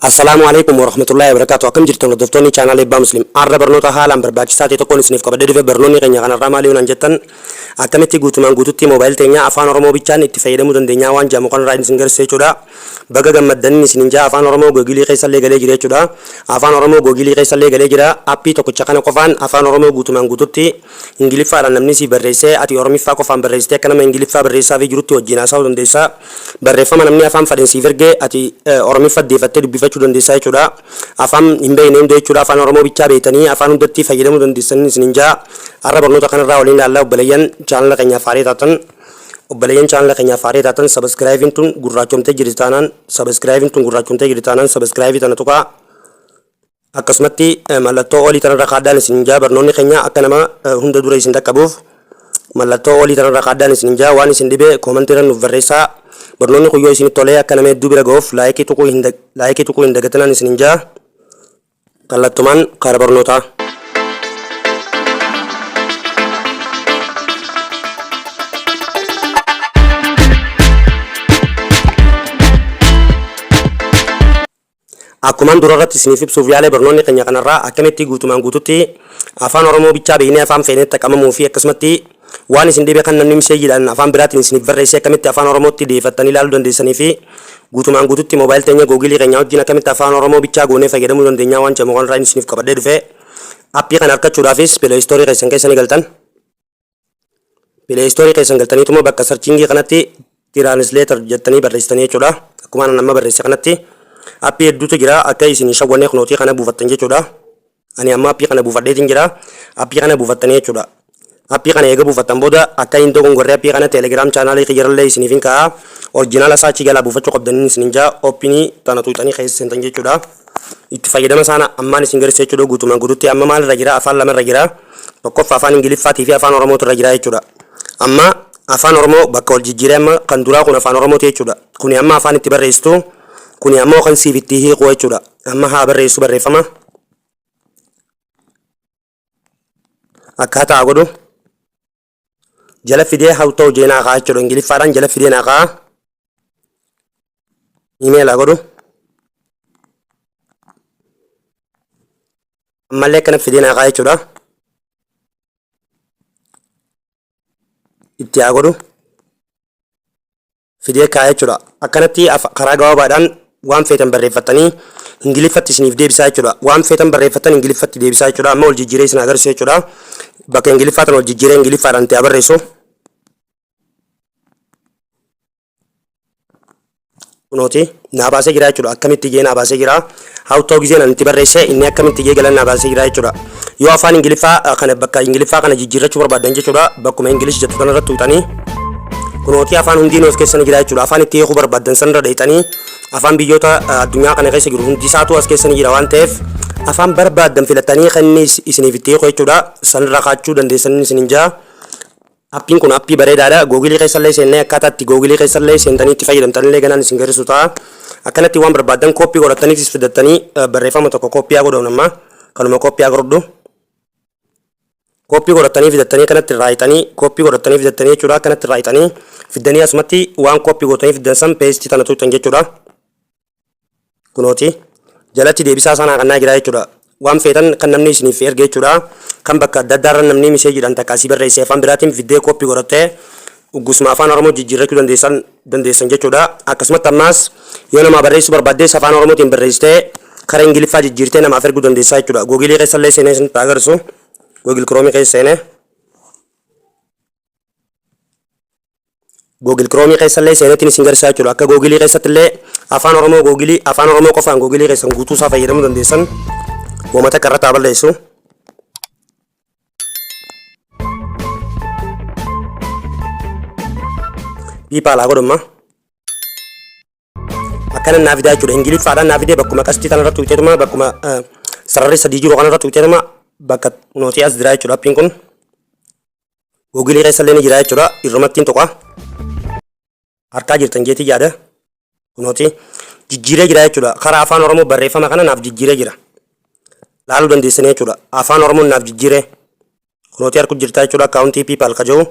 Assalaamu Aleeykum Warahmatullaahi Wabarakaatuh Akkam jirtan hordoftoonni chaanaala Eebbaa Muslim Har'a barnoota haalaan barbaachisaa ta'e tokkoon isiniif qabadhee dhufe. Barnoonni keenya kanarraa maali yoo naan jettan, akkamitti guutumaan guututti mobile teenya Afaan Oromoo bichaan itti fayyadamuu dandeenyaa waan jedhamu kanarraa isin garsiisa jechuudha. Baga gammaddanin isinin ja'a. Afaan Oromoo Googilii keessallee galee jira jechuudha. Afaan Oromoo Googilii keessallee galee jira. Appii tokkicha kana qofaan Afaan Oromoo guutumaan guututti Ingiliffaadhaan namni siif barreessee, ati Oromiffaa qofaan barreessitee akka nama Ingiliffaa barreessaafii jirutti wajjiin haasa'uu dandeessa. Barreeffama namni afaan fadhen siif erge ati Oromiffa deefattee dubbifachuu dandeessa jechuudha. Afaan hin beekne hunda jechuudha. Afaan Oromoo bichaa beektanii afaan hundatti fayyadamuu dandeessanii isinin ja'a. Har'a barnoota kanarraa waliin ilaalla. Obboleeyyan chaanala keenyaaf haaree taatan, obboleeyyan chaanala keenyaaf haaree taatan, sabiskiraayibiin tun gurraachomtee jirti taanaan, sabiskiraayibiin tun gurraachomtee jirti taanaan, sabiskiraayibii tana tuqaa. Akkasumatti mallattoo olii tanarra kaadhaan isin jaa. Barnoonni keenya akka nama hunda dura isin dhaqqabuuf mallattoo olii tanarra kaadhaan isin jaa. Waan isin dhibe koomantii irra nuuf barreessaa. Barnoonni kun yoo isinitti tolee, akka nama hedduu bira ga'uuf laayikii tuquu hin dagatinaan isin jaa. Kallattumaan karaa barnootaa. Akkumaan dura irratti isiniif ibsuuf yaale, barnoonni keenya kanarraa akkamitti guutumaan guututti Afaan Oromoo bichaa beeknee afaan feenetti xaqqamamuu fi akkasumatti waan isin dhibe kan namni miseejiidhaan afaan biraatiin isiniif barreessee akkamitti Afaan Oromootti deeffattanii ilaaluu dandeessanii fi guutumaan guututti mobile teenya Googilii keenya wajjin akkamitti Afaan Oromoo bichaa goonee fayyadamuu dandeenyaa waan jedhamu kanarraa inni isiniif qabadhee dhufe. Appii kana argachuudhaafis Play Store keessan keessa ni galtan. Play Store keessan galtaniituma bakka searchingii kanatti "translator" jettanii barreessitanii jechuudha. Akkuma ani amma barreesse kanatti appii hedduutu jira. Akka isin hin shawwanne kunootii kana buufattan jechuudha. Ani amma appii kana buufadheetiin jira. Appii kana buufattanii jechuudha. Appii kana eega buufattan booda, akka hin dogongorree appii kana Telegram chaanaalii kiyyarallee isiniif hin kaa'a. Original isaa achi jalaa buufachuu qabdaniin isinin jaa. Openii tana tuuxanii keessa seentan jechuudha. Itti fayyadama isaana ammaan isin garsiisa jechuudha. Guutumaan guututti amma maalirra jira? Afaan lamarra jira. Tokkoffaa Afaan Ingiliffaatii fi Afaan Oromootu irra jira jechuudha. Amma Afaan Oromoo bakka wal jijjiiree, amma kan duraa kun Afaan Oromooti jechuudha. Kuni amma afaan itti barreessitu, kuni ammoo kan siif itti hiiku jechuudha. Amma haa barreessu barreeffama. Akkaataa godhu jala fidee "how to" jee naa ka'a jechuudha. Ingiliffaadhaan jala fidee naa ka'a. Email haa godhu. Ammallee akkana fidee naa ka'a jechuudha. Itti haa godhu. Fidee ka'a jechuudha. Akkanatti karaa gabaabaadhaan waan feetan barreeffattanii Ingiliffatti isiniif deebisaa jechuudha. Waan feetan barreeffattan Ingiliffatti deebisaa jechuudha. Amma wal jijjiiree isin agarsiisu jechuudha. Bakka Ingiliffaa tan wal jijjiiree Ingiliffaadhaan itti haa barreessu. Kunooti naa baasee jira jechuudha. Akkamitti jee naa baasee jira. "How to" gizeen ani itti barreesse, inni akkamitti jee galan naa baasee jira jechuudha. Yoo afaan Ingiliffaa kana bakka Ingiliffaa kana jijjiirrachuu barbaaddan jechuudha. Bakkuma "English" jettu kanarratti tuqxanii kunooti afaan hundinuu of keessa ni jira jechuudha. Afaan itti hiikuu barbaaddan sanirra dheeyxanii afaan biyyoota addunyaa kana keessa jiru hundi isaatu as keessa ni jira waan ta'eef, afaan barbaaddan filattanii kan inni isiniif itti hiiku jechuudha. Sanirra kaachuu dandeessan isinin jaa. Appiin kun appii bareedaadha. Googilii keessallee seennee akkaataa itti googilii keessallee seentanii itti fayyadamtanillee ganaan isin garsiisu ta'a. Akkanatti waan barbaaddan kooppii godhattaniitis fidattanii barreeffama tokko kooppii haa godhamu, amma kanuma kooppii haa godhadhu. Kooppii godhattanii fidattanii kanatti irraa hiixanii, kooppii godhattanii fidattanii jechuudha. Akkanatti irraa hiixanii fiddanii asumatti waan kooppii gootanii fiddan san paste tana tuqxan jechuudha. Kunooti jalatti deebisaa sanaa kannaa jira jechuudha. Waan feetan kan namni isiniif erge jechuudha. Kan bakka adda addaarra namni miseejiidhaan takka asii barreessee afaan biraatiin fiddee kooppii godhattee uggusuma Afaan Oromoo jijjiirrachuu dandeessan jechuudha. Akkasumatti ammaas yoo namaa barreessuu barbaaddees Afaan Oromootiin barreessitee karaa Ingiliffaa jijjiirtee namaaf erguu dandeessaa jechuudha. Googilii keessallee seenee isinitti agarsiisu. Google Chrome keessa seenee. Google Chrome keessallee seeneetiin isin garsiisaa jechuudha. Akka Googilii keessatti illee Afaan Oromoo Googilii Afaan Oromoo qofaan Googilii keessan guutuu isaa fayyadamuu dandeessan. Wooma takka irratti haa balleessu. PayPal haa godhumma. Akkana naa fidaa jechuudha. Ingiliffaadhaan naa fidee bakkuma qastii tanarra tuqxeetuma, bakkuma sararri sadii jiru kanarra tuqxeetuma bakka nootii as jira jechuudha appiin kun. Googilii keessallee ni jira jechuudha. Irrumattiin tuqa. Harkaa jirtan jeetii yaada. Kunooti jijjiiree jira jechuudha. Karaa Afaan Oromoo barreeffama kana naaf jijjiiree jira. Laaluu dandeessanii jechuudha. Afaan Oromoon naaf jijjiiree. Kunooti harku jirta jechuudha. Akkaawuntii PayPal ka jiru.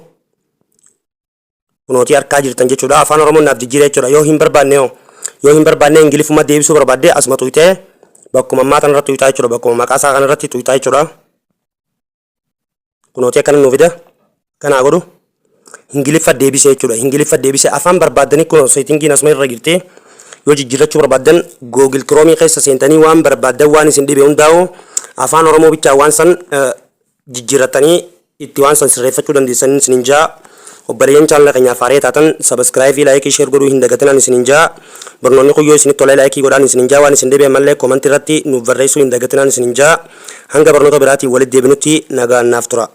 Kunootii harkaa jirtan jechuudha. Afaan Oromoon naaf jijjiiree jechuudha. Yoo hin barbaanne hoo? Yoo hin barbaanne, Ingiliffuma deebisuu barbaadde, asuma tuyxee bakkuma ammaa kanarratti tuyxaa jechuudha. Bakkuma maqaa isaa kanarratti tuyxaa jechuudha. Kunooti akkana nuu fida. Kanaa godhu. Ingiliffa deebisee jechuudha. Ingiliffa deebisee afaan barbaaddanii kun settingiin asuma irra jirti. Yoo jijjiirrachuu barbaaddan, Google Chrome keessa seentanii waan barbaaddan, waan isin dhibe hundaa'u, Afaan Oromoo bichaa waan san jijjiirratanii itti waan san sirreeffachuu dandeessanii isinin jaa. Obboleeyyan channela keenyaaf haaree taatan, subscribe, like, share godhuu hin dagatinaan isinin jaa. Barnoonni kun yoo isinitti tolee, like godhaan isinin jaa. Waan isin dhibe mallee comment irratti nuuf barreessuu hin dagatinaan isinin jaa. Hanga barnoota biraatiin walitti deebinutti nagaan naaf tura.